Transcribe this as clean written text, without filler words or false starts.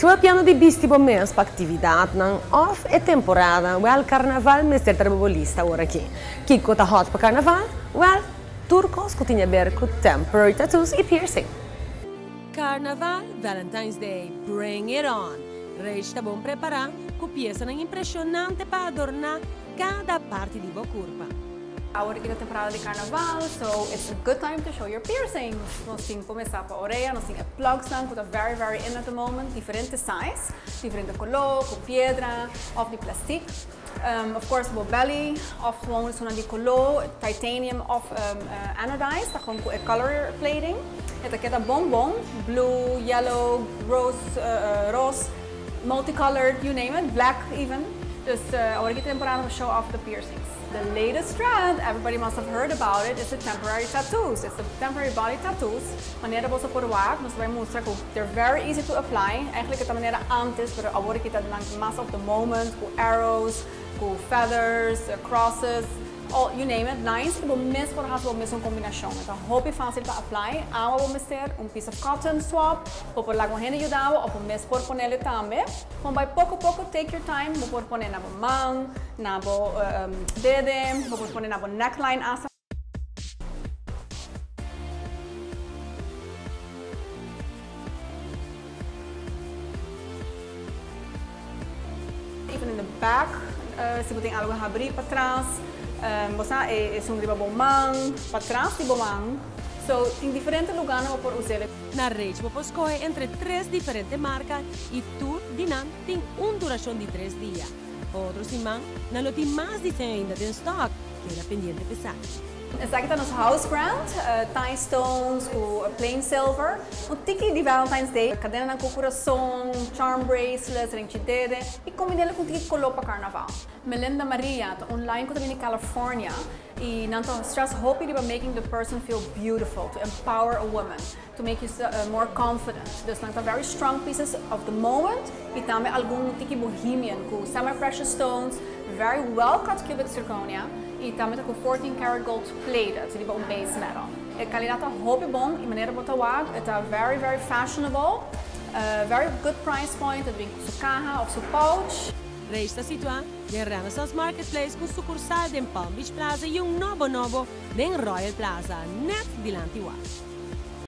Si bo piano di bisti bo mes pa actividadnan of e temporada, wel carnaval mester ta riba bo lista awor aki. Kico ta hot pa carnaval? Wel, tur cos cu tin di haber cu temporary tattoos y piercing. Carnaval, Valentine's Day, bring it on! Reich ta bon prepara cu piesanan impresionante pa adorna cada parti di bo curpa. Awor aki ta temporada di carnaval, so it's a good time to show your piercings. Nos tin cuminsa pa orea, nos tin e plugs nan cu ta very very in at the moment, diferente size, diferente color, cu piedra of di plastic. Of course bo belly of gewoon esunnan di color, titanium of anodized, ta gewoon cu e color plating. E ta keda bon bon, blue, yellow, rose, ros, multicolored, you name it, black even. Dus awor aki ta temporada pa show off the piercings. The latest trend, everybody must have heard about it, is the temporary tattoos. It's the temporary body tattoos. Manera boso por wak, nos ta bai mustra cu they're very easy to apply. Eigenlijk e ta manera antes, pero awor aki ta nan mas of the moment, cu arrows, cu feathers, crosses, all, you name it, lines. Y bo mes por haci bo mesun combinacion. E ta hopi facil pa apply. Awa bo mester, un piece of cotton swab, bo por laga un hende yuda bo of bo mes por ponele tambe. Con bai poco poco, take your time, bo por pone na bo man, na bo dede, bo por pone na bo neckline hasta. Even in the back, si bo tin algo habri patras, bo sa e esun riba bo man, patras di bo man. So tin diferente lugarnan bo por us'e. Na Reach bo por scoge entre tres diferente marca y tur di nan tin un duracion di tres dia. Pa otro siman nan lo tin mas diseño ainda den stock. Keda pendiente pa esaki. Esaki ta nos house brand, Thai stones cu plain silver. Un tiki di Valentine's Day, cadenanan cu curason, charm bracelets, ringchi dede y combin'el cu un tiki color pa carnaval. Melinda Maria ta un line cu ta bini California y nan ta stress hopi riba making the person feel beautiful, to empower a woman, to make you more confident. Dus nan ta very strong pieces of the moment y tambe algun tiki bohemian cu semi precious stones, very well cut cubic zirconia y tambe ta cu 14 karat gold plated riba un base metal. E calidad ta hopi bon y manera bo ta wak e ta very very fashionable, very good price point, ta bin cu su caha of su pouch. Reis ta situá den Renaissance Marketplace ku sukursal den Palm Beach Plaza i un nobo nobo den Royal Plaza, nèt dilanti waf.